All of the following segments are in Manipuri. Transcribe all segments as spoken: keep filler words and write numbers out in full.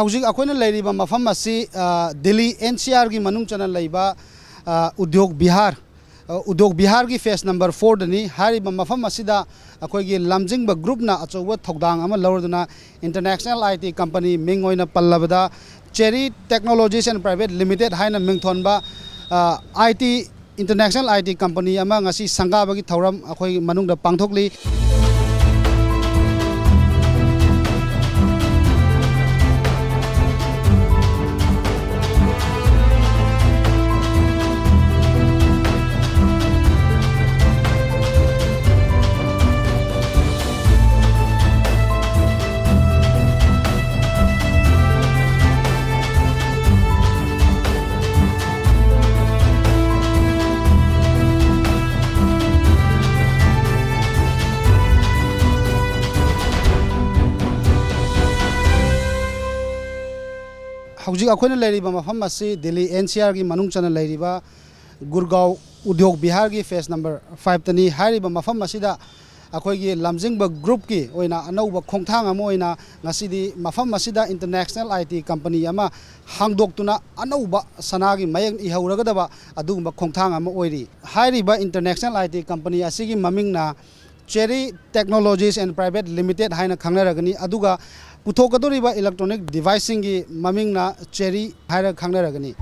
ꯍꯧꯖꯤꯛ ꯑꯩꯈꯣꯏꯅ ꯂꯩꯔꯤꯕ ꯃꯐꯝ ꯑꯁꯤ, ꯑ, ꯗꯤꯜꯂꯤ N C Rꯒꯤ ꯃꯅꯨꯡ ꯆꯟꯅ ꯂꯩꯕ, ꯑ, ꯎꯗ꯭ꯌꯣꯛ ꯕꯤꯍꯥꯔ, ꯑ, ꯎꯗ꯭ꯌꯣꯛ ꯕꯤꯍꯥꯔꯒꯤ phase number fourꯗꯅꯤ꯫ ꯍꯥꯏꯔꯤꯕ ꯃꯐꯝ ꯑꯁꯤꯗ ꯑꯩꯈꯣꯏꯒꯤ ꯂꯝꯖꯤꯡꯕ groupꯅ ꯑꯆꯧꯕ ꯊꯧꯗꯥꯡ ꯑꯃ ꯂꯧꯔꯗꯨꯅ International I T company, ꯃꯤꯡ ꯑꯣꯏꯅ ꯄꯜꯂꯕꯗ Cherry Technologies and Private Limited ꯍꯥꯏꯅ ꯃꯤꯡꯊꯣꯟꯕ, ꯑ, I T, International I T company ꯑꯃ ꯉꯁꯤ ꯁꯪꯒꯥꯕꯒꯤ ꯊꯧꯔꯝ ꯑꯩꯈꯣꯏ ꯃꯅꯨꯡꯗ ꯄꯥꯡꯊꯣꯛꯂꯤ꯫ ꯍꯧꯖꯤꯛ ꯑꯩꯈꯣꯏꯅ ꯂꯩꯔꯤꯕ ꯃꯐꯝ ꯑꯁꯤ ꯗꯤꯜꯂꯤ N C Rꯒꯤ ꯃꯅꯨꯡ ꯆꯟꯅ ꯂꯩꯔꯤꯕ ꯒꯨꯔꯒꯥꯎ ꯎꯗ꯭ꯌꯣꯛ ꯕꯤꯍꯥꯔꯒꯤ phase number fiveꯇꯅꯤ꯫ ꯍꯥꯏꯔꯤꯕ ꯃꯐꯝ ꯑꯁꯤꯗ ꯑꯩꯈꯣꯏꯒꯤ ꯂꯝꯖꯤꯡꯕ groupꯀꯤ ꯑꯣꯏꯅ ꯑꯅꯧꯕ ꯈꯣꯡꯊꯥꯡ ꯑꯃ ꯑꯣꯏꯅ ꯉꯁꯤꯗꯤ ꯃꯐꯝ ꯑꯁꯤꯗ International I T company ꯑꯃ ꯍꯥꯡꯗꯣꯛꯇꯨꯅ ꯑꯅꯧꯕ ꯁꯅꯥꯒꯤ ꯃꯌꯦꯛ ꯏꯍꯧꯔꯒꯗꯕ ꯑꯗꯨꯒꯨꯝꯕ ꯈꯣꯡꯊꯥꯡ ꯑꯃ ꯑꯣꯏꯔꯤ꯫ ꯍꯥꯏꯔꯤꯕ International I T company ꯑꯁꯤꯒꯤ ꯃꯃꯤꯡꯅ Cherry Technologies and Private Limited ꯍꯥꯏꯅ ꯈꯪꯅꯔꯒꯅꯤ꯫ ꯑꯗꯨꯒ ꯄꯨꯊꯣꯛꯀꯗꯧꯔꯤꯕ electronic deviceꯁꯤꯡꯒꯤ ꯃꯃꯤꯡꯅ Cherry ꯍꯥꯏꯔꯒ ꯈꯪꯅꯔꯒꯅꯤ꯫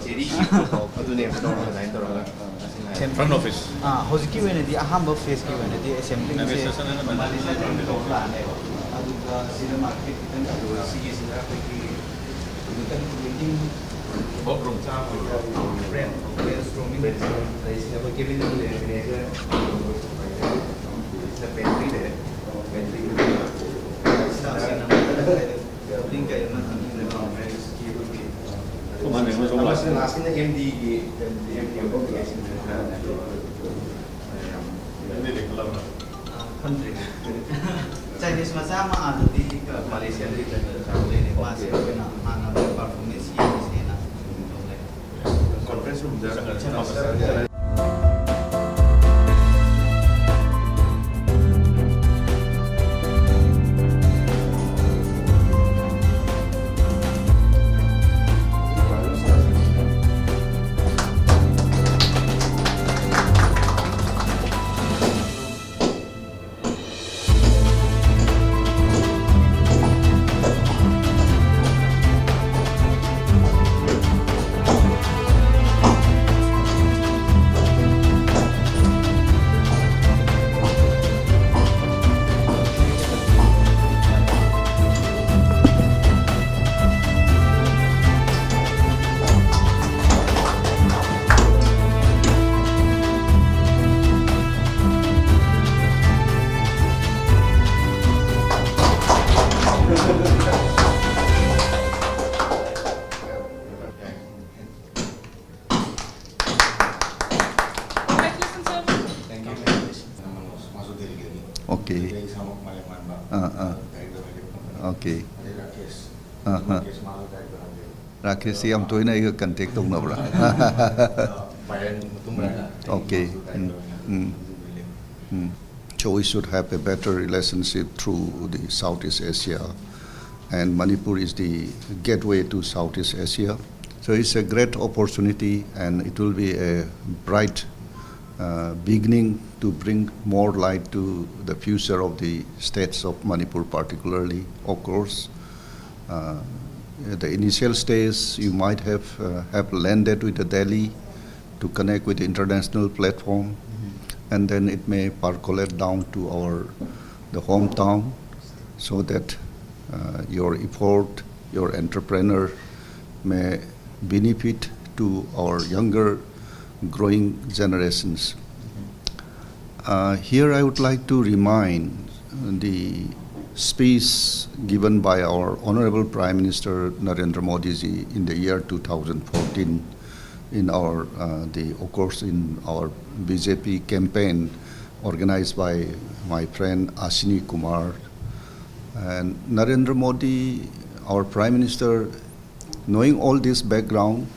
Cherry ꯑꯗꯨꯅꯦꯕ ꯇꯧꯔꯒ ꯑꯗꯨꯃꯥꯏꯅ ꯇꯧꯔꯒ꯫ Front office꯫ ꯑꯥ, ꯍꯧꯖꯤꯛꯀꯤ ꯑꯣꯏꯅꯗꯤ ꯑꯍꯥꯟꯕ phaseꯀꯤ ꯑꯣꯏꯅꯗꯤ assemblyꯁꯦ Administration and ꯃꯃꯥꯡꯗ ꯂꯥꯛꯑꯅꯦꯕ꯫ ꯑꯗꯨꯒ ꯁꯤꯗ market ꯈꯤꯇꯪ, ꯑꯗꯨꯒ ꯁꯤꯒꯤꯁꯤꯅ ꯑꯩꯈꯣꯏꯒꯤ ꯈꯤꯇꯪ waiting work room꯫ Brainstorming꯫ ꯑꯩꯈꯣꯏ cabin ꯑꯃ ꯂꯩꯔꯝꯃꯤꯅꯦ꯫ ꯁꯤꯗ pantry ꯂꯩꯔꯦ꯫ Pantry꯫ Staffꯁꯤꯡꯅ ꯑꯃꯨꯛ ꯀꯗꯥꯏꯗ building ꯀꯩ ꯑꯃ ꯊꯝꯃꯤꯅꯣ? ꯀꯃꯥꯏꯅ ꯂꯩꯅꯣ ꯁꯣꯝ ꯑꯃꯁꯤꯅ ꯂꯥꯛꯑꯣ꯫ Lastꯀꯤꯅ MDꯒꯤ, MD ꯑꯃ ꯂꯩ꯫ ꯑꯗꯨꯗꯤ ꯈꯜꯂꯕ꯭ꯔꯥ? ꯑꯥ, ꯈꯟꯗ꯭ꯔꯤ꯫ ꯆꯥꯏꯅꯤꯁ ꯃꯆꯥ ꯑꯃ ꯑꯥꯗꯗꯤ ꯃꯥꯂꯦꯁꯤꯌꯥꯗꯒꯤ ꯆꯠꯄꯗ ꯆꯥꯎ ꯂꯩꯔꯦ꯫ ꯃꯥꯁꯦ ꯑꯩꯈꯣꯏꯅ ꯍꯥꯟꯅ ꯄꯔꯐꯣꯔꯃꯦꯟꯁ ꯌꯦꯡꯉꯤꯁꯦꯅ ꯇꯧ ꯂꯩꯔꯦ꯫ ꯀꯣꯟꯐ꯭ꯔꯦꯟꯁ ꯔꯨꯝꯗ Okay. ꯑꯥ, ꯑꯥ꯫ Okay. ꯑꯥ, ꯑꯥ꯫ ꯔꯥꯀꯦꯁꯁꯤ ꯌꯥꯝ ꯇꯣꯏꯅ ꯑꯩꯒ ꯀꯟꯇꯦꯛ ꯇꯧꯅꯕ꯭ꯔꯥ? Okay. Um, um, um. So we should have a better relationship through the Southeast Asia, and Manipur is the gateway to Southeast Asia. So it's a great opportunity, and it will be a bright, uh, beginning to bring more light to the future of the states of Manipur particularly, of course. Uh, at the initial stage, you might have, uh, have landed with the Delhi to connect with the international platform, and then it may percolate down to our, the hometown, so that, uh, your effort, your entrepreneur may benefit to our younger growing generations. Uh, here I would like to remind the speech given by our Honorable Prime Minister Narendra Modi ji in the year two thousand fourteen in our, uh, the, of course, in our B J P campaign organized by my friend Ashwini Kumar. And Narendra Modi, our Prime Minister, knowing all this background,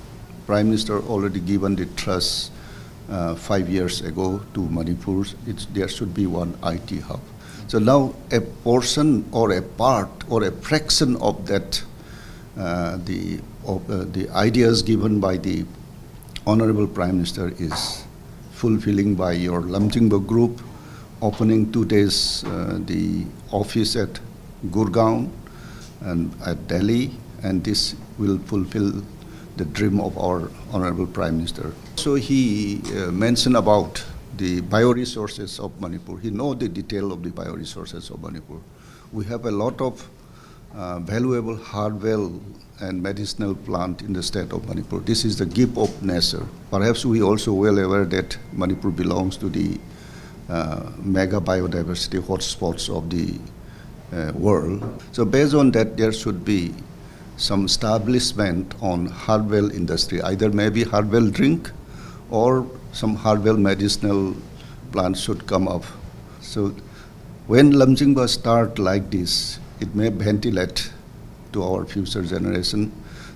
Prime Minister already given the trust uh, five years ago to Manipur. It's, there should be one I T hub. So now a portion or a part or a fraction of that, uh, the, of, uh, the ideas given by the Honorable Prime Minister is fulfilling by your Lumjingba Group, opening two days uh, the office at Gurgaon and at Delhi, and this will fulfill the dream of our Honorable Prime Minister. So he uh, mentioned about the bioresources of Manipur. He know the detail of the bioresources of Manipur. We have a lot of uh, valuable herbal and medicinal plant in the state of Manipur. This is the gift of nature. Perhaps we also well aware that Manipur belongs to the uh, mega biodiversity hotspots of the uh, world. So based on that, there should be some establishment on herbal industry, either maybe herbal drink or some herbal medicinal plants should come up. So when Lumjingba start like this, it may ventilate to our future generation.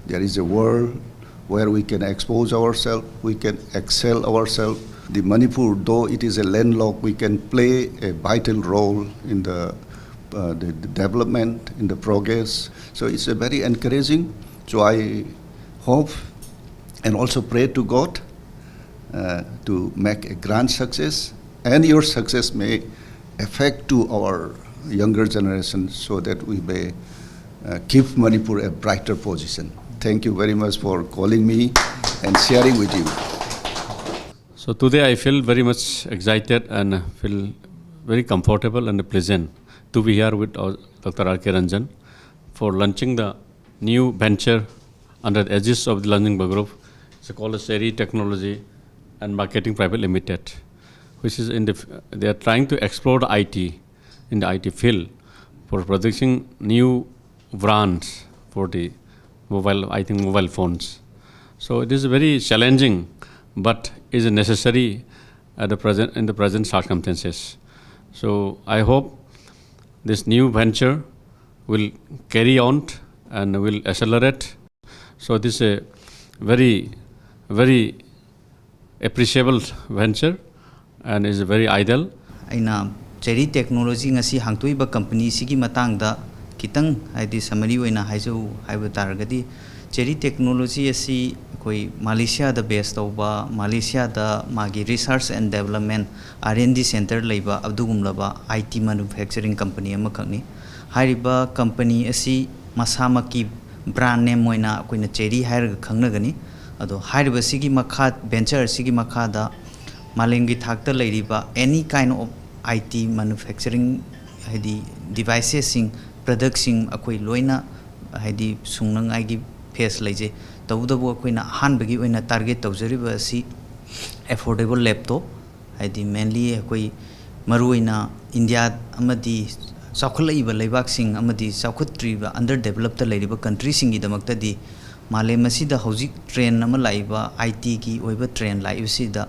There is a world where we can expose ourselves, we can excel ourselves. The Manipur, though it is a landlocked, we can play a vital role in the, uh, the, the development, in the progress. So it's a very encouraging. So I hope and also pray to God uh, to make a grand success, and your success may affect to our younger generation so that we may uh, give Manipur a brighter position. Thank you very much for calling me and sharing with you. So today I feel very much excited and feel very comfortable and pleasant to be here with our Doctor R K Ranjan for launching the new venture under the aegis of the Lumjingba Group. It's called Seri Technology and Marketing Private Limited, which is in the, they are trying to explore the I T in the I T field for producing new brands for the mobile, I think, mobile phones. So it is very challenging, but is necessary at the present, in the present circumstances. So I hope this new venture will carry on and will accelerate. So this is a very, very appreciable venture and is very ideal. ꯑꯩꯅ ꯆꯦꯔꯤ ꯇꯦꯛꯅꯣꯂꯣꯖꯤ ꯉꯁꯤ ꯍꯥꯡꯗꯣꯛꯏꯕ ꯀꯝꯄꯅꯤꯁꯤꯒꯤ ꯃꯇꯥꯡꯗ ꯈꯤꯇꯪ, ꯍꯥꯏꯗꯤ, ꯁꯃꯔꯤ ꯑꯣꯏꯅ ꯍꯥꯏꯖꯧ ꯍꯥꯏꯕ ꯇꯥꯔꯒꯗꯤ, ꯆꯦꯔꯤ ꯇꯦꯛꯅꯣꯂꯣꯖꯤ ꯑꯁꯤ ꯑꯩꯈꯣꯏ ꯃꯥꯂꯦꯁꯤꯌꯥꯗ ꯕꯦꯁ ꯇꯧꯕ, ꯃꯥꯂꯦꯁꯤꯌꯥꯗ ꯃꯥꯒꯤ research and development, R and D center ꯂꯩꯕ ꯑꯗꯨꯒꯨꯝꯂꯕ I T manufacturing company ꯑꯃꯈꯛꯅꯤ꯫ ꯍꯥꯏꯔꯤꯕ ꯀꯝꯄꯅꯤ ꯑꯁꯤ ꯃꯁꯥꯃꯛꯀꯤ brand name ꯑꯣꯏꯅ ꯑꯩꯈꯣꯏꯅ ꯆꯦꯔꯤ ꯍꯥꯏꯔꯒ ꯈꯪꯅꯒꯅꯤ꯫ ꯑꯗꯣ ꯍꯥꯏꯔꯤꯕꯁꯤꯒꯤ ꯃꯈꯥ, venture ꯑꯁꯤꯒꯤ ꯃꯈꯥꯗ ꯃꯥꯂꯦꯝꯒꯤ ꯊꯥꯛꯇ ꯂꯩꯔꯤꯕ any kind of I T manufacturing, ꯍꯥꯏꯗꯤ devices ꯁꯤꯡ, product ꯁꯤꯡ ꯑꯩꯈꯣꯏ ꯂꯣꯏꯅ, ꯍꯥꯏꯗꯤ, ꯁꯨꯡꯅꯉꯥꯏꯒꯤ phase ꯂꯩꯖꯩ꯫ ꯇꯧꯕꯇꯕꯨ ꯑꯩꯈꯣꯏꯅ ꯑꯍꯥꯟꯕꯒꯤ ꯑꯣꯏꯅ target ꯇꯧꯖꯔꯤꯕ ꯑꯁꯤ affordable laptop, ꯍꯥꯏꯗꯤ mainly ꯑꯩꯈꯣꯏ ꯃꯔꯨꯑꯣꯏꯅ ꯏꯟꯗꯤꯌꯥ ꯑꯃꯗꯤ ꯆꯥꯎꯈꯠꯂꯛꯏꯕ ꯂꯩꯕꯥꯛꯁꯤꯡ ꯑꯃꯗꯤ ꯆꯥꯎꯈꯠꯇ꯭ꯔꯤꯕ, under developed ꯂꯩꯔꯤꯕ country ꯁꯤꯡꯒꯤꯗꯃꯛꯇꯗꯤ ꯃꯥꯂꯦꯝ ꯑꯁꯤꯗ ꯍꯧꯖꯤꯛ trend ꯑꯃ ꯂꯥꯛꯏꯕ, I T ꯒꯤ ꯑꯣꯏꯕ trend ꯂꯥꯛꯏꯕꯁꯤꯗ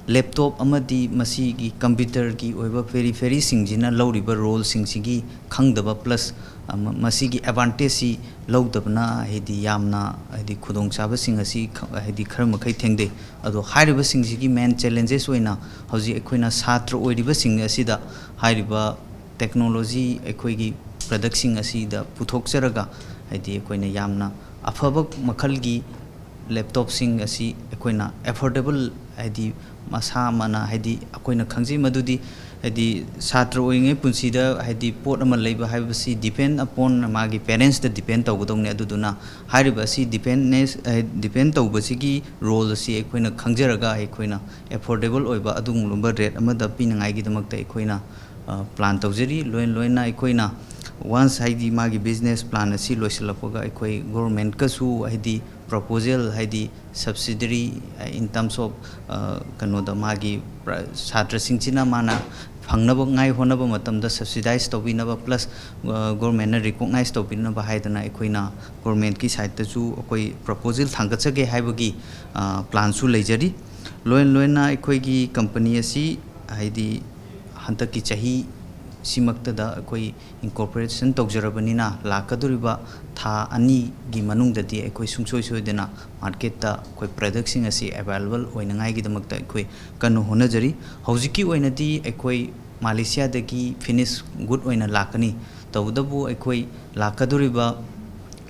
laptop ꯑꯃꯗꯤ ꯃꯁꯤꯒꯤ computer ꯒꯤ ꯑꯣꯏꯕ periphery ꯁꯤꯡꯁꯤꯅ ꯂꯧꯔꯤꯕ role ꯁꯤꯡꯁꯤꯒꯤ ꯈꯪꯗꯕ plus, ꯑ, ꯃ-, ꯃꯁꯤꯒꯤ advantage ꯁꯤ ꯂꯧꯗꯕꯅ, ꯍꯥꯏꯗꯤ, ꯌꯥꯝꯅ, ꯍꯥꯏꯗꯤ, ꯈꯨꯗꯣꯡꯆꯥꯕꯁꯤꯡ ꯑꯁꯤ ꯈ-, ꯍꯥꯏꯗꯤ, ꯈꯔ ꯃꯈꯩ ꯊꯦꯡꯅꯩ꯫ ꯑꯗꯣ ꯍꯥꯏꯔꯤꯕꯁꯤꯡꯁꯤꯒꯤ main challenges ꯑꯣꯏꯅ ꯍꯧꯖꯤꯛ ꯑꯩꯈꯣꯏꯅ ꯁꯥꯇ꯭ꯔ ꯑꯣꯏꯔꯤꯕꯁꯤꯡ ꯑꯁꯤꯗ ꯍꯥꯏꯔꯤꯕ technology ꯑꯩꯈꯣꯏꯒꯤ product ꯁꯤꯡ ꯑꯁꯤꯗ ꯄꯨꯊꯣꯛꯆꯔꯒ, ꯍꯥꯏꯗꯤ, ꯑꯩꯈꯣꯏꯅ ꯌꯥꯝꯅ ꯑꯐꯕ ꯃꯈꯜꯒꯤ laptop ꯁꯤꯡ ꯑꯁꯤ ꯑꯩꯈꯣꯏꯅ affordable, ꯍꯥꯏꯗꯤ, ꯃꯁꯥ ꯑꯃꯅ, ꯍꯥꯏꯗꯤ, ꯑꯩꯈꯣꯏꯅ ꯈꯪꯖꯩ ꯃꯗꯨꯗꯤ, ꯍꯥꯏꯗꯤ, ꯁꯥꯇ꯭ꯔ ꯑꯣꯏꯔꯤꯉꯩ ꯄꯨꯟꯁꯤꯗ, ꯍꯥꯏꯗꯤ, ꯄꯣꯠ ꯑꯃ ꯂꯩꯕ ꯍꯥꯏꯕꯁꯤ depend upon ꯃꯥꯒꯤ parents ꯇ depend ꯇꯧꯒꯗꯧꯅꯤ꯫ ꯑꯗꯨꯗꯨꯅ ꯍꯥꯏꯔꯤꯕ ꯑꯁꯤ dependence, ꯑ, depend ꯇꯧꯕꯁꯤꯒꯤ role ꯑꯁꯤ ꯑꯩꯈꯣꯏꯅ ꯈꯪꯖꯔꯒ, ꯑꯩꯈꯣꯏꯅ affordable ꯑꯣꯏꯕ ꯑꯗꯨꯒꯨꯝꯂꯕ rate ꯑꯃꯗ ꯄꯤꯅꯉꯥꯏꯒꯤꯗꯃꯛꯇ ꯑꯩꯈꯣꯏꯅ, ꯑ, plan ꯇꯧꯖꯔꯤ꯫ ꯂꯣꯏꯅ ꯂꯣꯏꯅ ꯑꯩꯈꯣꯏꯅ once, ꯍꯥꯏꯗꯤ, ꯃꯥꯒꯤ business plan ꯑꯁꯤ ꯂꯣꯏꯁꯤꯜꯂꯛꯄꯒ ꯑꯩꯈꯣꯏ government ꯀꯁꯨ, ꯍꯥꯏꯗꯤ, proposal, ꯍꯥꯏꯗꯤ, subsidiary, ꯑ, in terms of, ꯑ, ꯀꯩꯅꯣꯗ, ꯃꯥꯒꯤ ꯄ꯭ꯔ-, ꯁꯥꯇ꯭ꯔꯁꯤꯡꯁꯤꯅ ꯃꯥꯅ ꯐꯪꯅꯕ ꯉꯥꯏ ꯍꯣꯠꯅꯕ ꯃꯇꯝꯗ subsidize ꯇꯧꯕꯤꯅꯕ plus, ꯑ, government ꯅ recognize ꯇꯧꯕꯤꯅꯕ ꯍꯥꯏꯗꯅ ꯑꯩꯈꯣꯏꯅ government ꯀꯤ side ꯇꯁꯨ ꯑꯩꯈꯣꯏ proposal ꯊꯥꯡꯒꯠꯆꯒꯦ ꯍꯥꯏꯕꯒꯤ, ꯑ, plan ꯁꯨ ꯂꯩꯖꯔꯤ꯫ ꯂꯣꯏꯅ ꯂꯣꯏꯅ ꯑꯩꯈꯣꯏꯒꯤ ꯀꯝꯄꯅꯤ ꯑꯁꯤ ꯍꯥꯏꯗꯤ ꯍꯟꯗꯛꯀꯤ ꯆꯍꯤ ꯁꯤꯃꯛꯇꯗ ꯑꯩꯈꯣꯏ ꯏꯟꯀꯣꯔꯄꯣꯔꯦꯁꯟ ꯇꯧꯖꯔꯕꯅꯤꯅ, ꯂꯥꯛꯀꯗꯧꯔꯤꯕ ꯊꯥ ꯑꯅꯤꯒꯤ ꯃꯅꯨꯡꯗꯗꯤ ꯑꯩꯈꯣꯏ ꯁꯨꯡꯁꯣꯏ ꯁꯣꯏꯗꯅ ꯃꯥꯔꯀꯦꯠꯇ ꯑꯩꯈꯣꯏ ꯄ꯭ꯔꯗꯛꯁꯤꯡ ꯑꯁꯤ ꯑꯦꯕꯥꯏꯂꯦꯕꯜ ꯑꯣꯏꯅꯉꯥꯏꯒꯤꯗꯃꯛꯇ ꯑꯩꯈꯣꯏ ꯀꯟꯅ ꯍꯣꯠꯅꯖꯔꯤ꯫ ꯍꯧꯖꯤꯛꯀꯤ ꯑꯣꯏꯅꯗꯤ ꯑꯩꯈꯣꯏ ꯃꯥꯂꯦꯁꯤꯌꯥꯗꯒꯤ ꯐꯤꯅꯤꯁ ꯒꯨꯗ ꯑꯣꯏꯅ ꯂꯥꯛꯀꯅꯤ꯫ ꯇꯧꯕꯇꯕꯨ ꯑꯩꯈꯣꯏ ꯂꯥꯛꯀꯗꯧꯔꯤꯕ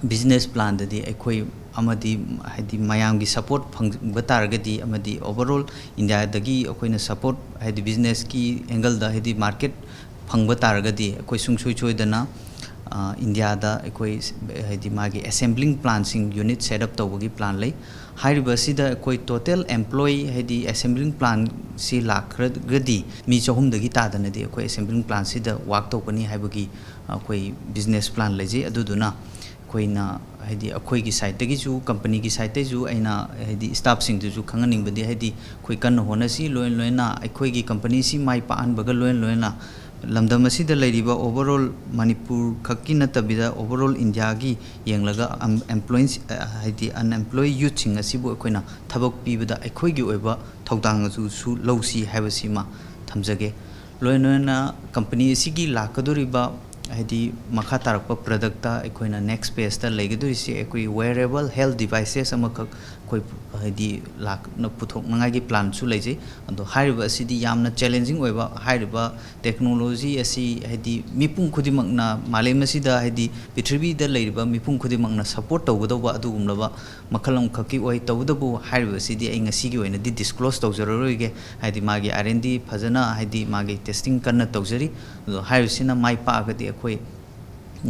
ꯕꯤꯖꯤꯅꯦꯁ ꯄ꯭ꯂꯥꯟꯗꯗꯤ ꯑꯩꯈꯣꯏ ꯑꯃꯗꯤ ꯍꯥꯏꯗꯤ ꯃꯌꯥꯝꯒꯤ ꯁꯄꯣꯔꯠ ꯐꯪꯕ ꯇꯥꯔꯒꯗꯤ, ꯑꯃꯗꯤ ꯑꯣꯚꯔꯑꯣꯜ ꯏꯟꯗꯤꯌꯥꯗꯒꯤ ꯑꯩꯈꯣꯏꯅ ꯁꯄꯣꯔꯠ ꯍꯥꯏꯗꯤ ꯕꯤꯖꯤꯅꯦꯁꯀꯤ ꯑꯦꯡꯒꯜꯗ ꯍꯥꯏꯗꯤ ꯃꯥꯔꯀꯦꯠ ꯐꯪꯕ ꯇꯥꯔꯒꯗꯤ, ꯑꯩꯈꯣꯏ ꯁꯨꯡꯁꯣꯏ ꯁꯣꯏꯗꯅ, ꯑ, ꯏꯟꯗꯤꯌꯥꯗ ꯑꯩꯈꯣꯏ ꯍꯥꯏꯗꯤ ꯃꯥꯒꯤ ꯑꯦꯁꯦꯝꯕ꯭ꯂꯤꯡ ꯄ꯭ꯂꯥꯟꯁꯤꯡ ꯌꯨꯅꯤꯠ ꯁꯦꯠ ꯑꯞ ꯇꯧꯕꯒꯤ ꯄ꯭ꯂꯥꯟ ꯂꯩ꯫ ꯍꯥꯏꯔꯤꯕ ꯑꯁꯤꯗ ꯑꯩꯈꯣꯏ ꯇꯣꯇꯦꯜ ꯑꯦꯝꯄ꯭ꯂꯣꯌꯤ ꯍꯥꯏꯗꯤ ꯑꯦꯁꯦꯝꯕ꯭ꯂꯤꯡ ꯄ꯭ꯂꯥꯟꯁꯤ ꯂꯥꯛꯈ꯭ꯔꯒꯗꯤ ꯃꯤ ꯆꯍꯨꯝꯗꯒꯤ ꯇꯥꯗꯅꯗꯤ ꯑꯩꯈꯣꯏ ꯑꯦꯁꯦꯝꯕ꯭ꯂꯤꯡ ꯄ꯭ꯂꯥꯟꯁꯤꯗ ꯋꯥꯛ ꯇꯧꯒꯅꯤ ꯍꯥꯏꯕꯒꯤ ꯑꯩꯈꯣꯏ ꯕꯤꯖꯤꯅꯦꯁ ꯄ꯭ꯂꯥꯟ ꯂꯩꯖꯩ꯫ ꯑꯗꯨꯗꯨꯅ ꯑꯩꯈꯣꯏꯅ ꯍꯥꯏꯗꯤ ꯑꯩꯈꯣꯏꯒꯤ ꯁꯥꯏꯠꯇꯒꯤꯁꯨ, ꯀꯝꯄꯅꯤꯒꯤ ꯁꯥꯏꯠꯇꯒꯤꯁꯨ ꯑꯩꯅ ꯍꯥꯏꯗꯤ ꯁ꯭ꯇꯥꯐꯁꯤꯡꯗꯨꯁꯨ ꯈꯪꯍꯟꯅꯤꯡꯕꯗꯤ, ꯍꯥꯏꯗꯤ ꯑꯩꯈꯣꯏ ꯀꯟꯅ ꯍꯣꯠꯅꯁꯤ, ꯂꯣꯏꯅ ꯂꯣꯏꯅꯅ ꯑꯩꯈꯣꯏꯒꯤ ꯀꯝꯄꯅꯤꯁꯤ ꯃꯥꯏ ꯄꯥꯛꯍꯟꯕꯒ ꯂꯣꯏꯅ ꯂꯣꯏꯅꯅ ꯂꯝꯗꯝ ꯑꯁꯤꯗ ꯂꯩꯔꯤꯕ ꯑꯣꯚꯔꯑꯣꯜ ꯃꯅꯤꯄꯨꯔ ꯈꯛꯀꯤ ꯅꯠꯇꯕꯤꯗ ꯑꯣꯚꯔꯑꯣꯜ ꯏꯟꯗꯤꯌꯥꯒꯤ ꯌꯦꯡꯂꯒ ꯑꯝ-, ꯑꯦꯝꯄ꯭ꯂꯣꯌꯤꯁ-, ꯑ, ꯍꯥꯏꯗꯤ ꯑꯟꯑꯦꯝꯄ꯭ꯂꯣꯌꯤ ꯌꯨꯠꯁꯤꯡ ꯑꯁꯤꯕꯨ ꯑꯩꯈꯣꯏꯅ ꯊꯕꯛ ꯄꯤꯕꯗ ꯑꯩꯈꯣꯏꯒꯤ ꯑꯣꯏꯕ ꯊꯧꯗꯥꯡ ꯑꯗꯨꯁꯨ ꯂꯧꯁꯤ ꯍꯥꯏꯕꯁꯤꯃ ꯊꯝꯖꯒꯦ꯫ ꯂꯣꯏꯅ ꯂꯣꯏꯅꯅ ꯀꯝꯄꯅꯤ ꯑꯁꯤꯒꯤ ꯂꯥꯛꯀꯗꯧꯔꯤꯕ ꯍꯥꯏꯗꯤ ꯃꯈꯥ ꯇꯥꯔꯛꯄ ꯄ꯭ꯔꯗꯛꯇ ꯑꯩꯈꯣꯏꯅ ꯅꯦꯛꯁ ꯄꯦꯖꯇ ꯂꯩꯒꯗꯧꯔꯤꯁꯤ ꯑꯩꯈꯣꯏ ꯋꯦꯌꯔꯦꯕꯜ ꯍꯦꯜꯊ ꯗꯤꯚꯥꯏꯁꯦꯁ ꯑꯃꯈꯛ ꯑꯩꯈꯣꯏ ꯍꯥꯏꯗꯤ ꯂꯥꯛꯅ ꯄꯨꯊꯣꯛꯅꯉꯥꯏꯒꯤ ꯄ꯭ꯂꯥꯟꯁꯨ ꯂꯩꯖꯩ꯫ ꯑꯗꯣ ꯍꯥꯏꯔꯤꯕ ꯑꯁꯤꯗꯤ ꯌꯥꯝꯅ ꯆꯦꯂꯦꯟꯖꯤꯡ ꯑꯣꯏꯕ, ꯍꯥꯏꯔꯤꯕ ꯇꯦꯛꯅꯣꯂꯣꯖꯤ ꯑꯁꯤ ꯍꯥꯏꯗꯤ ꯃꯤꯄꯨꯝ ꯈꯨꯗꯤꯡꯃꯛꯅ, ꯃꯥꯂꯦꯝ ꯑꯁꯤꯗ ꯍꯥꯏꯗꯤ ꯄ꯭ꯔꯤꯊꯤꯕꯤꯗ ꯂꯩꯔꯤꯕ ꯃꯤꯄꯨꯝ ꯈꯨꯗꯤꯡꯃꯛꯅ ꯁꯄꯣꯔꯠ ꯇꯧꯒꯗꯧꯕ ꯑꯗꯨꯒꯨꯝꯂꯕ ꯃꯈꯜ ꯑꯃꯈꯛꯀꯤ ꯑꯣꯏ꯫ ꯇꯧꯕꯇꯕꯨ ꯍꯥꯏꯔꯤꯕ ꯑꯁꯤꯗꯤ ꯑꯩ ꯉꯁꯤꯒꯤ ꯑꯣꯏꯅꯗꯤ ꯗꯤꯁꯀ꯭ꯂꯣꯁ ꯇꯧꯖꯔꯔꯣꯏꯒꯦ, ꯍꯥꯏꯗꯤ ꯃꯥꯒꯤ ꯑꯥꯔ ꯑꯦꯟ ꯗꯤ ꯐꯖꯅ ꯍꯥꯏꯗꯤ ꯃꯥꯒꯤ ꯇꯦꯁꯇꯤꯡ ꯀꯟꯅ ꯇꯧꯖꯔꯤ꯫ ꯑꯗꯣ ꯍꯥꯏꯔꯤꯕꯁꯤꯅ ꯃꯥꯏ ꯄꯥꯛꯑꯒꯗꯤ ꯑꯩꯈꯣꯏ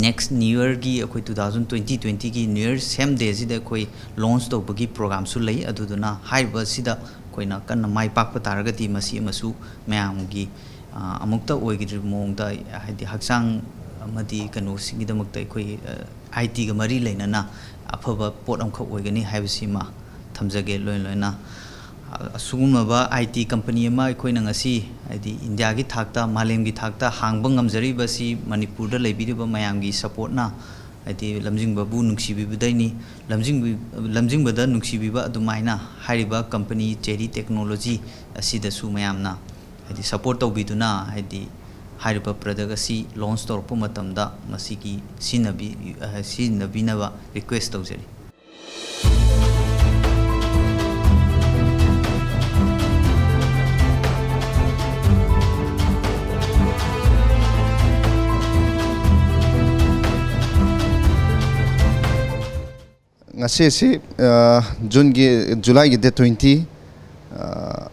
ꯅꯦꯛꯁ ꯅ꯭ꯌꯨ ꯌꯔꯒꯤ, ꯑꯩꯈꯣꯏ ꯇꯨ ꯊꯥꯎꯖꯟ ꯇ꯭ꯋꯦꯟꯇꯤ ꯇ꯭ꯋꯦꯟꯇꯤꯒꯤ ꯅ꯭ꯌꯨ ꯌꯔ ꯁꯦꯝ ꯗꯦꯁꯤꯗ ꯑꯩꯈꯣꯏ ꯂꯣꯟꯆ ꯇꯧꯕꯒꯤ ꯄ꯭ꯔꯣꯒ꯭ꯔꯥꯝꯁꯨ ꯂꯩ꯫ ꯑꯗꯨꯗꯨꯅ ꯍꯥꯏꯔꯤꯕ ꯑꯁꯤꯗ ꯑꯩꯈꯣꯏꯅ ꯀꯟꯅ ꯃꯥꯏ ꯄꯥꯛꯄ ꯇꯥꯔꯒꯗꯤ ꯃꯁꯤ ꯑꯃꯁꯨ ꯃꯌꯥꯝꯒꯤ, ꯑ, ꯑꯃꯨꯛꯇ ꯑꯣꯏꯒꯗ꯭ꯔꯤꯕ ꯃꯑꯣꯡꯗ, ꯍꯥꯏꯗꯤ ꯍꯛꯆꯥꯡ ꯑꯃꯗꯤ ꯀꯩꯅꯣꯁꯤꯡꯒꯤꯗꯃꯛꯇ ꯑꯩꯈꯣꯏ, ꯑ, ꯑꯥꯏ ꯇꯤꯒ ꯃꯔꯤ ꯂꯩꯅꯅ ꯑꯐꯕ ꯄꯣꯠ ꯑꯃꯈꯛ ꯑꯣꯏꯒꯅꯤ ꯍꯥꯏꯕꯁꯤꯃ ꯊꯝꯖꯒꯦ꯫ ꯂꯣꯏꯅ ꯂꯣꯏꯅ, ꯑ, ꯑꯁꯤꯒꯨꯝꯂꯕ ꯑꯥꯏ ꯇꯤ ꯀꯝꯄꯅꯤ ꯑꯃ ꯑꯩꯈꯣꯏꯅ ꯉꯁꯤ ꯍꯥꯏꯗꯤ ꯏꯟꯗꯤꯌꯥꯒꯤ ꯊꯥꯛꯇ, ꯃꯥꯂꯦꯝꯒꯤ ꯊꯥꯛꯇ ꯍꯥꯡꯕ ꯉꯝꯖꯔꯤꯕꯁꯤ ꯃꯅꯤꯄꯨꯔꯗ ꯂꯩꯕꯤꯔꯤꯕ ꯃꯌꯥꯝꯒꯤ ꯁꯄꯣꯔꯠꯅ ꯍꯥꯏꯗꯤ ꯂꯝꯖꯤꯡꯕꯕꯨ ꯅꯨꯡꯁꯤꯕꯤꯕꯗꯩꯅꯤ꯫ ꯂꯝꯖꯤꯡꯕꯤ-, ꯂꯝꯖꯤꯡꯕꯗ ꯅꯨꯡꯁꯤꯕꯤꯕ ꯑꯗꯨꯃꯥꯏꯅ ꯍꯥꯏꯔꯤꯕ company Cherry Technology ꯑꯁꯤꯗꯁꯨ ꯃꯌꯥꯝꯅ ꯍꯥꯏꯗꯤ support ꯇꯧꯕꯤꯗꯨꯅ ꯍꯥꯏꯗꯤ ꯍꯥꯏꯔꯤꯕ product ꯑꯁꯤ launch ꯇꯧꯔꯛꯄ ꯃꯇꯝꯗ ꯃꯁꯤꯒꯤ ꯁꯤꯖꯤꯟꯅꯕꯤ-, ꯑ, ꯁꯤꯖꯤꯟꯅꯕꯤꯅꯕ request ꯇꯧꯖꯔꯤ꯫ ꯉꯁꯤꯁꯤ, ꯑ, Juneꯒꯤ, Julyꯒꯤ date twenty, ꯑ,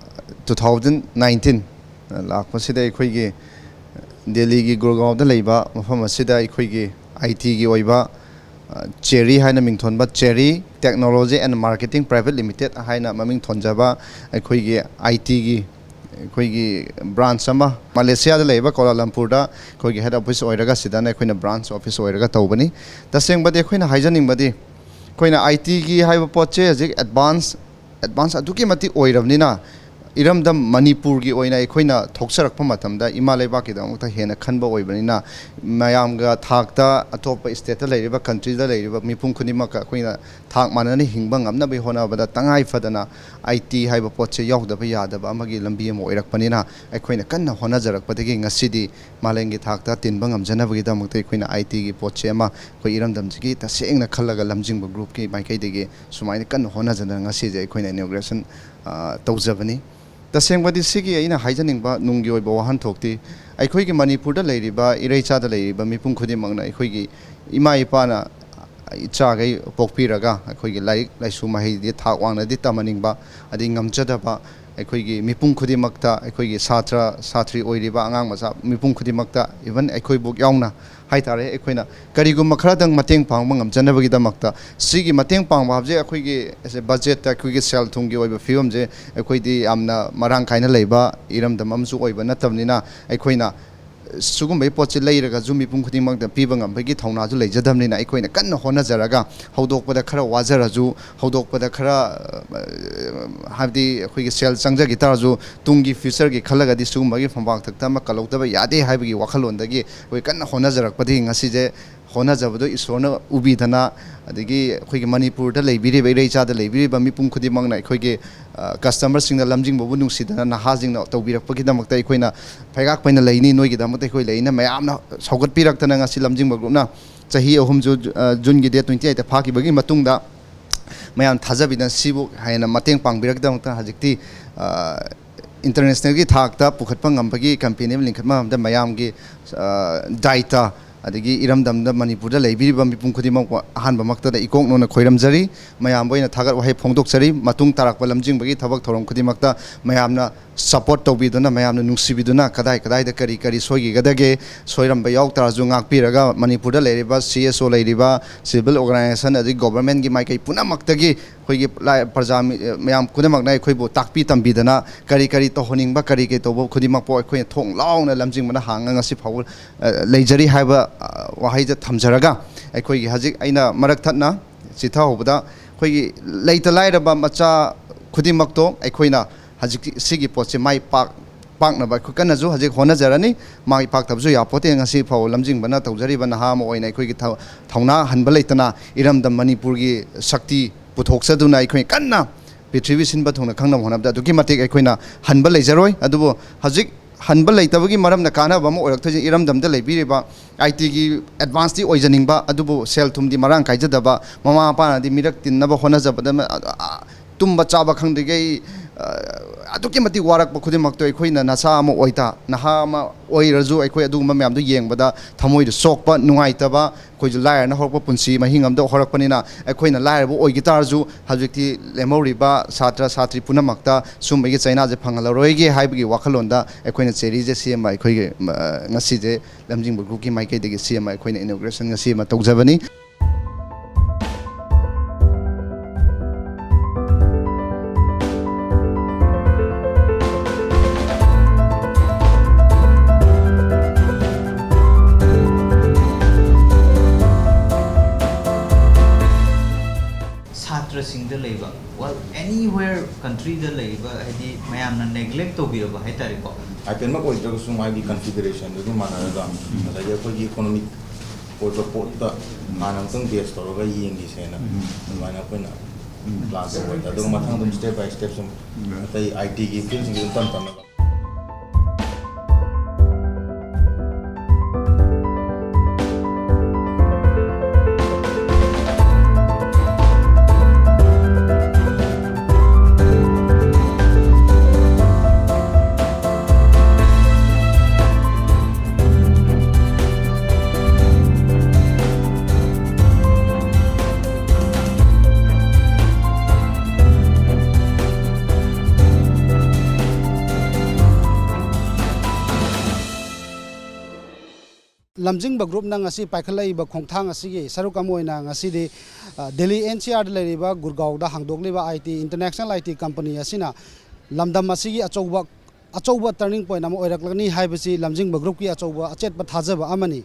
two thousand nineteen, ꯑ, ꯂꯥꯛꯄꯁꯤꯗ ꯑꯩꯈꯣꯏꯒꯤ ꯗꯦꯜꯂꯤꯒꯤ ꯒꯨꯔꯒꯥꯎꯗ ꯂꯩꯕ ꯃꯐꯝ ꯑꯁꯤꯗ ꯑꯩꯈꯣꯏꯒꯤ ITꯒꯤ ꯑꯣꯏꯕ, ꯑ, Cherry ꯍꯥꯏꯅ ꯃꯤꯡꯊꯣꯟꯕ Cherry Technology and Marketing Private Limited ꯍꯥꯏꯅ ꯃꯃꯤꯡ ꯊꯣꯟꯖꯕ ꯑꯩꯈꯣꯏꯒꯤ ITꯒꯤ ꯑꯩꯈꯣꯏꯒꯤ branch ꯑꯃ ꯃꯂꯦꯁꯤꯌꯥꯗ ꯂꯩꯕ ꯀꯣꯂꯥꯂꯝꯄꯨꯔꯗ ꯑꯩꯈꯣꯏꯒꯤ head office ꯑꯣꯏꯔꯒ ꯁꯤꯗꯅ ꯑꯩꯈꯣꯏꯅ branch office ꯑꯣꯏꯔꯒ ꯇꯧꯕꯅꯤ꯫ ꯇꯁꯦꯡꯕꯗꯤ ꯑꯩꯈꯣꯏꯅ ꯍꯥꯏꯖꯅꯤꯡꯕꯗꯤ ꯑꯩꯈꯣꯏꯅ ITꯒꯤ ꯍꯥꯏꯕ ꯄꯣꯠꯁꯦ ꯍꯧꯖꯤꯛ advance, advance ꯑꯗꯨꯛꯀꯤ ꯃꯇꯤꯛ ꯑꯣꯏꯔꯕꯅꯤꯅ ꯏꯔꯝꯗꯝ ꯃꯅꯤꯄꯨꯔꯒꯤ ꯑꯣꯏꯅ ꯑꯩꯈꯣꯏꯅ ꯊꯣꯛꯆꯔꯛꯄ ꯃꯇꯝꯗ ꯏꯃꯥ ꯂꯩꯕꯥꯛꯀꯤꯗꯃꯛꯇ ꯍꯦꯟꯅ ꯈꯟꯕ ꯑꯣꯏꯕꯅꯤꯅ ꯃꯌꯥꯝꯒ ꯊꯥꯛꯇ ꯑꯇꯣꯞꯄ stateꯇ ꯂꯩꯔꯤꯕ countryꯗ ꯂꯩꯔꯤꯕ ꯃꯤꯄꯨꯝ ꯈꯨꯗꯤꯡꯃꯛꯀ ꯑꯩꯈꯣꯏꯅ ꯊꯥꯛ ꯃꯥꯟꯅꯅ ꯍꯤꯡꯕ ꯉꯝꯅꯕꯒꯤ ꯍꯣꯠꯅꯕꯗ ꯇꯉꯥꯏ ꯐꯗꯅ IT ꯍꯥꯏꯕ ꯄꯣꯠꯁꯦ ꯌꯥꯎꯗꯕ ꯌꯥꯗꯕ ꯑꯃꯒꯤ ꯂꯝꯕꯤ ꯑꯃ ꯑꯣꯏꯔꯛꯄꯅꯤꯅ ꯑꯩꯈꯣꯏꯅ ꯀꯟꯅ ꯍꯣꯠꯅꯖꯔꯛꯄꯗꯒꯤ ꯉꯁꯤꯗꯤ ꯃꯥꯂꯦꯝꯒꯤ ꯊꯥꯛꯇ ꯇꯤꯟꯕ ꯉꯝꯖꯅꯕꯒꯤꯗꯃꯛꯇ ꯑꯩꯈꯣꯏꯅ ITꯒꯤ ꯄꯣꯠꯁꯦ ꯑꯃ ꯑꯩꯈꯣꯏ ꯏꯔꯝꯗꯝꯁꯤꯒꯤ ꯇꯁꯦꯡꯅ ꯈꯜꯂꯒ ꯂꯝꯖꯤꯡꯕ groupꯀꯤ ꯃꯥꯏꯀꯩꯗꯒꯤ ꯁꯨꯃꯥꯏꯅ ꯀꯟꯅ ꯍꯣꯠꯅꯖꯗꯅ ꯉꯁꯤꯁꯦ ꯑꯩꯈꯣꯏꯅ inauguration, ꯑ, ꯇꯧꯖꯕꯅꯤ꯫ ꯇꯁꯦꯡꯕꯗꯤ ꯁꯤꯒꯤ ꯑꯩꯅ ꯍꯥꯏꯖꯅꯤꯡꯕ ꯅꯨꯡꯒꯤ ꯑꯣꯏꯕ ꯋꯥꯍꯟꯊꯣꯛꯇꯤ ꯑꯩꯈꯣꯏꯒꯤ ꯃꯅꯤꯄꯨꯔꯗ ꯂꯩꯔꯤꯕ ꯏꯔꯩꯆꯥꯗ ꯂꯩꯔꯤꯕ ꯃꯤꯄꯨꯝ ꯈꯨꯗꯤꯡꯃꯛꯅ ꯑꯩꯈꯣꯏꯒꯤ ꯏꯃꯥ ꯏꯄꯥꯅ ꯏꯆꯥꯈꯩ ꯄꯣꯛꯄꯤꯔꯒ ꯑꯩꯈꯣꯏꯒꯤ ꯂꯥꯏꯔꯤꯛ ꯂꯥꯏꯁꯨ ꯃꯍꯩꯗꯤ ꯊꯥꯛ ꯋꯥꯡꯅꯗꯤ ꯇꯝꯍꯟꯅꯤꯡꯕ, ꯑꯗꯩ ꯉꯝꯖꯗꯕ ꯑꯩꯈꯣꯏꯒꯤ ꯃꯤꯄꯨꯝ ꯈꯨꯗꯤꯡꯃꯛꯇ, ꯑꯩꯈꯣꯏꯒꯤ ꯁꯥꯇ꯭ꯔ ꯁꯥꯇ꯭ꯔꯤ ꯑꯣꯏꯔꯤꯕ ꯑꯉꯥꯡ ꯃꯆꯥ ꯃꯤꯄꯨꯝ ꯈꯨꯗꯤꯡꯃꯛꯇ, even ꯑꯩꯈꯣꯏꯕꯨ ꯌꯥꯎꯅ ꯍꯥꯏꯇꯥꯔꯦ, ꯑꯩꯈꯣꯏꯅ ꯀꯔꯤꯒꯨꯝꯕ ꯈꯔꯗꯪ ꯃꯇꯦꯡ ꯄꯥꯡꯕ ꯉꯝꯖꯅꯕꯒꯤꯗꯃꯛꯇ ꯁꯤꯒꯤ ꯃꯇꯦꯡ ꯄꯥꯡꯕ ꯍꯥꯏꯕꯁꯦ ꯑꯩꯈꯣꯏꯒꯤ budgetꯇ ꯑꯩꯈꯣꯏꯒꯤ ꯁꯦꯜ ꯊꯨꯝꯒꯤ ꯑꯣꯏꯕ ꯐꯤꯕꯝꯁꯦ ꯑꯩꯈꯣꯏꯗꯤ ꯌꯥꯝꯅ ꯃꯔꯥꯡ ꯀꯥꯏꯅ ꯂꯩꯕ ꯏꯔꯝꯗꯝ ꯑꯃꯁꯨ ꯑꯣꯏꯕ ꯅꯠꯇꯕꯅꯤꯅ ꯑꯩꯈꯣꯏꯅ ꯁꯤꯒꯨꯝꯕꯒꯤ ꯄꯣꯠꯁꯤ ꯂꯩꯔꯒꯁꯨ ꯃꯤꯄꯨꯝ ꯈꯨꯗꯤꯡꯃꯛꯇ ꯄꯤꯕ ꯉꯝꯕꯒꯤ ꯊꯧꯅꯥꯁꯨ ꯂꯩꯖꯗꯕꯅꯤꯅ, ꯑꯩꯈꯣꯏꯅ ꯀꯟꯅ ꯍꯣꯠꯅꯖꯔꯒ, ꯍꯧꯗꯣꯛꯄꯗ ꯈꯔ ꯋꯥꯖꯔꯁꯨ, ꯍꯧꯗꯣꯛꯄꯗ ꯈꯔ, ꯑ, ꯍꯥꯏꯕꯗꯤ ꯑꯩꯈꯣꯏꯒꯤ ꯁꯦꯜ ꯆꯪꯖꯈꯤ ꯇꯥꯔꯁꯨ, ꯇꯨꯡꯒꯤ future ꯒꯤ ꯈꯜꯂꯒꯗꯤ ꯁꯤꯒꯨꯝꯕꯒꯤ ꯐꯝꯄꯥꯛ ꯊꯛꯇ ꯑꯃ ꯀꯜꯍꯧꯗꯕ ꯌꯥꯗꯦ ꯍꯥꯏꯕꯒꯤ ꯋꯥꯈꯜꯂꯣꯟꯗꯒꯤ ꯑꯩꯈꯣꯏ ꯀꯟꯅ ꯍꯣꯠꯅꯖꯔꯛꯄꯗꯒꯤ ꯉꯁꯤꯁꯦ ꯍꯣꯠꯅꯖꯕꯗꯣ ꯏꯁꯣꯔꯅ ꯎꯕꯤꯗꯅ, ꯑꯗꯒꯤ ꯑꯩꯈꯣꯏꯒꯤ ꯃꯅꯤꯄꯨꯔꯗ ꯂꯩꯕꯤꯔꯤꯕ, ꯏꯔꯩꯆꯥꯗ ꯂꯩꯕꯤꯔꯤꯕ ꯃꯤꯄꯨꯝ ꯈꯨꯗꯤꯡꯃꯛꯅ ꯑꯩꯈꯣꯏꯒꯤ, ꯑ, customer ꯁꯤꯡꯅ ꯂꯝꯖꯤꯡꯕꯕꯨ ꯅꯨꯡꯁꯤꯗꯅ ꯅꯍꯥꯁꯤꯡꯅ ꯇꯧꯕꯤꯔꯛꯄꯒꯤꯗꯃꯛꯇ ꯑꯩꯈꯣꯏꯅ ꯐꯩꯒꯥꯛ ꯐꯩꯅ ꯂꯩꯅꯤ꯫ ꯅꯣꯏꯒꯤꯗꯃꯛꯇ ꯑꯩꯈꯣꯏ ꯂꯩꯅ ꯃꯌꯥꯝꯅ ꯁꯧꯒꯠꯄꯤꯔꯛꯇꯅ ꯉꯁꯤ ꯂꯝꯖꯤꯡꯕ group ꯅ ꯆꯍꯤ ꯑꯍꯨꯝꯁꯨ, ꯑ, ꯖꯨꯟꯒꯤ date twenty eight ꯇ ꯐꯥꯈꯤꯕꯒꯤ ꯃꯇꯨꯡꯗ ꯃꯌꯥꯝ ꯊꯥꯖꯕꯤꯗꯅ ꯁꯤꯕꯨ ꯍꯦꯟꯅ ꯃꯇꯦꯡ ꯄꯥꯡꯕꯤꯔꯛꯀꯗꯃꯛꯇ ꯍꯧꯖꯤꯛꯇꯤ, ꯑ, international ꯒꯤ ꯊꯥꯛꯇ ꯄꯨꯈꯠꯄ ꯉꯝꯕꯒꯤ company ꯑꯃ ꯂꯤꯡꯈꯠꯄ ꯉꯝꯕꯗ ꯃꯌꯥꯝꯒꯤ, ꯑ, ꯗꯥꯏꯇ, ꯑꯗꯒꯤ ꯏꯔꯝꯗꯝꯗ ꯃꯅꯤꯄꯨꯔꯗ ꯂꯩꯕꯤꯔꯤꯕ ꯃꯤꯄꯨꯝ ꯈꯨꯗꯤꯡꯃꯛꯄꯨ ꯑꯍꯥꯟꯕꯃꯛꯇꯗ ꯏꯀꯣꯛ ꯅꯣꯟꯅ ꯈꯣꯏꯔꯝꯖꯔꯤ꯫ ꯃꯌꯥꯝꯕꯨ ꯑꯩꯅ ꯊꯥꯒꯠ ꯋꯥꯍꯩ ꯐꯣꯡꯗꯣꯛꯆꯔꯤ꯫ ꯃꯇꯨꯡ ꯇꯥꯔꯛꯄ ꯂꯝꯖꯤꯡꯕꯒꯤ ꯊꯕꯛ ꯊꯧꯔꯝ ꯈꯨꯗꯤꯡꯃꯛꯇ ꯃꯌꯥꯝꯅ support ꯇꯧꯕꯤꯗꯨꯅ, ꯃꯌꯥꯝꯅ ꯅꯨꯡꯁꯤꯕꯤꯗꯨꯅ, ꯀꯗꯥꯏ ꯀꯗꯥꯏꯗ ꯀꯔꯤ ꯀꯔꯤ ꯁꯣꯏꯈꯤꯒꯗꯒꯦ, ꯁꯣꯏꯔꯝꯕ ꯌꯥꯎ ꯇꯥꯔꯁꯨ ꯉꯥꯛꯄꯤꯔꯒ, ꯃꯅꯤꯄꯨꯔꯗ ꯂꯩꯔꯤꯕ C S O ꯂꯩꯔꯤꯕ, civil organisation ꯑꯗꯒꯤ government ꯀꯤ ꯃꯥꯏꯀꯩ ꯄꯨꯝꯅꯃꯛꯇꯒꯤ ꯑꯩꯈꯣꯏꯒꯤ ꯂꯥꯏ-, ꯄ꯭ꯔꯖꯥ ꯃꯤ-, ꯃꯌꯥꯝ ꯄꯨꯝꯅꯃꯛꯅ ꯑꯩꯈꯣꯏꯕꯨ ꯇꯥꯛꯄꯤ ꯇꯝꯕꯤꯗꯅ, ꯀꯔꯤ ꯀꯔꯤ ꯇꯧꯍꯟꯅꯤꯡꯕ, ꯀꯔꯤ ꯀꯔꯤ ꯇꯧꯕ ꯈꯨꯗꯤꯡꯃꯛꯄꯨ ꯑꯩꯈꯣꯏꯅ ꯊꯣꯡ ꯂꯥꯎꯅ ꯂꯝꯖꯤꯡꯕꯅ ꯍꯥꯡꯉ ꯉꯁꯤ ꯐꯥꯎꯕ, ꯑ, ꯂꯩꯖꯔꯤ ꯍꯥꯏꯕ, ꯑ, ꯋꯥꯍꯩꯗ ꯊꯝꯖꯔꯒ, ꯑꯩꯈꯣꯏꯒꯤ ꯍꯧꯖꯤꯛ ꯑꯩꯅ ꯃꯔꯛ ꯊꯠꯅ ꯆꯤꯊꯍꯧꯕꯗ, ꯑꯩꯈꯣꯏꯒꯤ ꯂꯩꯇ ꯂꯥꯏꯔꯕ ꯃꯆꯥ ꯈꯨꯗꯤꯡꯃꯛꯇꯣ ꯑꯩꯈꯣꯏꯅ ꯍꯧꯖꯤꯛ ꯁꯤꯒꯤ ꯄꯣꯠꯁꯦ ꯃꯥꯏ ꯄꯥꯛ-, ꯄꯥꯛꯅꯕ ꯑꯩꯈꯣꯏ ꯀꯟꯅꯁꯨ ꯍꯧꯖꯤꯛ ꯍꯣꯠꯅꯖꯔꯅꯤ꯫ ꯃꯥꯏ ꯄꯥꯛꯇꯕꯁꯨ ꯌꯥꯄꯣꯠꯇꯦ꯫ ꯉꯁꯤ ꯐꯥꯎ ꯂꯝꯖꯤꯡꯕꯅ ꯇꯧꯖꯔꯤꯕ ꯅꯍꯥ ꯑꯃ ꯑꯣꯏꯅ ꯑꯩꯈꯣꯏꯒꯤ ꯊꯧ-, ꯊꯧꯅꯥ ꯍꯟꯕ ꯂꯩꯇꯅ ꯏꯔꯝꯗꯝ ꯃꯅꯤꯄꯨꯔꯒꯤ ꯁꯛꯇꯤ ꯄꯨꯊꯣꯛꯆꯗꯨꯅ ꯑꯩꯈꯣꯏ ꯀꯟꯅ ꯄ꯭ꯔꯤꯊꯤꯕꯤ ꯁꯤꯟꯕ ꯊꯨꯡꯅ ꯈꯪꯅꯕ ꯍꯣꯠꯅꯕꯗ ꯑꯗꯨꯛꯀꯤ ꯃꯇꯤꯛ ꯑꯩꯈꯣꯏꯅ ꯍꯟꯕ ꯂꯩꯖꯔꯣꯏ꯫ ꯑꯗꯨꯕꯨ ꯍꯧꯖꯤꯛ ꯍꯟꯕ ꯂꯩꯇꯕꯒꯤ ꯃꯔꯝꯅ ꯀꯥꯟꯅꯕ ꯑꯃ ꯑꯣꯏꯔꯛꯇꯣꯏꯁꯦ, ꯏꯔꯝꯗꯝꯗ ꯂꯩꯕꯤꯔꯤꯕ I T ꯒꯤ advance ꯇꯤ ꯑꯣꯏꯖꯅꯤꯡꯕ, ꯑꯗꯨꯕꯨ ꯁꯦꯜ ꯊꯨꯝꯗꯤ ꯃꯔꯥꯡ ꯀꯥꯏꯖꯗꯕ, ꯃꯃꯥ ꯃꯄꯥꯅꯗꯤ ꯃꯤꯔꯛ ꯇꯤꯟꯅꯕ ꯍꯣꯠꯅꯖꯕꯗ ꯃ-, ꯑ, ꯑ, ꯇꯨꯝꯕ ꯆꯥꯕ ꯈꯪꯗ꯭ꯔꯤꯈꯩ, ꯑ, ꯑꯗꯨꯛꯀꯤ ꯃꯇꯤꯛ ꯋꯥꯔꯛꯄ ꯈꯨꯗꯤꯡꯃꯛꯇꯣ ꯑꯩꯈꯣꯏꯅ ꯅꯁꯥ ꯑꯃ ꯑꯣꯏꯇꯥ, ꯅꯍꯥ ꯑꯃ ꯑꯣꯏꯔꯁꯨ ꯑꯩꯈꯣꯏ ꯑꯗꯨꯒꯨꯝꯕ ꯃꯌꯥꯝꯗꯣ ꯌꯦꯡꯕꯗ ꯊꯃꯣꯏꯗ ꯁꯣꯛꯄ, ꯅꯨꯡꯉꯥꯏꯇꯕ, ꯑꯩꯈꯣꯏꯁꯨ ꯂꯥꯏꯔꯅ ꯍꯧꯔꯛꯄ ꯄꯨꯟꯁꯤ ꯃꯍꯤꯡ ꯑꯃꯗ ꯍꯧꯔꯛꯄꯅꯤꯅ ꯑꯩꯈꯣꯏꯅ ꯂꯥꯏꯔꯕ ꯑꯣꯏꯈꯤ ꯇꯥꯔꯁꯨ ꯍꯧꯖꯤꯛꯇꯤ ꯂꯦꯝꯍꯧꯔꯤꯕ ꯁꯥꯇ꯭ꯔ ꯁꯥꯇ꯭ꯔꯤ ꯄꯨꯝꯅꯃꯛꯇ ꯁꯨꯝꯕꯒꯤ ꯆꯩꯅꯥꯁꯦ ꯐꯪꯍꯜꯂꯔꯣꯏꯒꯦ ꯍꯥꯏꯕꯒꯤ ꯋꯥꯈꯜꯂꯣꯟꯗ ꯑꯩꯈꯣꯏꯅ ꯆꯦꯔꯤꯁꯦ ꯁꯦꯝꯕ, ꯑꯩꯈꯣꯏꯒꯤ, ꯑ, ꯉꯁꯤꯁꯦ ꯂꯝꯖꯤꯡꯕ group ꯀꯤ ꯃꯥꯏꯀꯩꯗꯒꯤ ꯁꯦꯝꯕ ꯑꯩꯈꯣꯏꯅ inauguration ꯉꯁꯤ ꯑꯃ ꯇꯧꯖꯕꯅꯤ꯫ ꯁꯤꯡꯗ ꯂꯩꯕ, well, anywhere countryꯗ ꯂꯩꯕ, ꯍꯥꯏꯗꯤ ꯃꯌꯥꯝꯅ neglect ꯇꯧꯕꯤꯔꯕ ꯍꯥꯏꯇꯥꯔꯦꯀꯣ꯫ ꯑꯥꯏ ꯄꯤ ꯑꯦꯜꯃꯛ ꯑꯣꯏꯗ꯭ꯔꯒꯁꯨ ꯃꯥꯒꯤ ꯀꯟꯐꯤꯒꯔꯦꯁꯟꯗꯨꯒꯤ ꯃꯥꯟꯅꯔꯒ, ꯉꯁꯥꯏꯒꯤ ꯑꯩꯈꯣꯏꯒꯤ ꯏꯀꯣꯅꯣꯃꯤꯛ ꯑꯣꯏꯕ ꯄꯣꯠꯇ ꯍꯥꯟꯅ ꯑꯃꯨꯛꯇꯪ ꯕꯦꯁ ꯇꯧꯔꯒ ꯌꯦꯡꯈꯤꯁꯦꯅ ꯑꯗꯨꯃꯥꯏꯅ ꯑꯩꯈꯣꯏꯅ ꯄ꯭ꯂꯥꯟ ꯇꯧꯕ ꯍꯥꯏꯇꯥꯔꯦ꯫ ꯑꯗꯨꯒ ꯃꯊꯪ ꯑꯗꯨꯝ step by step ꯁꯨꯝ ꯑꯇꯩ ꯑꯥꯏ ꯇꯤꯒꯤ ꯐꯤꯜꯁꯤꯡꯁꯤ ꯑꯗꯨꯝ ꯇꯞ ꯇꯞꯅ ꯂꯝꯖꯤꯡꯕ ꯒ꯭ꯔꯨꯞꯅ ꯉꯁꯤ ꯄꯥꯏꯈꯠꯂꯛꯏꯕ ꯈꯣꯡꯊꯥꯡ ꯑꯁꯤꯒꯤ ꯁꯔꯨꯛ ꯑꯃ ꯑꯣꯏꯅ ꯉꯁꯤꯗꯤ, ꯑ, ꯗꯦꯜꯂꯤ ꯑꯦꯟ ꯁꯤ ꯑꯥꯔꯗ ꯂꯩꯔꯤꯕ ꯒꯨꯔꯒꯥꯎꯗ ꯍꯥꯡꯗꯣꯛꯂꯤꯕ ꯑꯥꯏ ꯇꯤ, ꯏꯟꯇꯔꯅꯦꯁꯅꯦꯜ ꯑꯥꯏ ꯇꯤ ꯀꯝꯄꯅꯤ ꯑꯁꯤꯅ ꯂꯝꯗꯝ ꯑꯁꯤꯒꯤ ꯑꯆꯧꯕ, ꯑꯆꯧꯕ turning point ꯑꯃ ꯑꯣꯏꯔꯛꯂꯅꯤ ꯍꯥꯏꯕꯁꯤ ꯂꯝꯖꯤꯡꯕ ꯒ꯭ꯔꯨꯞꯀꯤ ꯑꯆꯧꯕ ꯑꯆꯦꯠꯄ ꯊꯥꯖꯕ ꯑꯃꯅꯤ꯫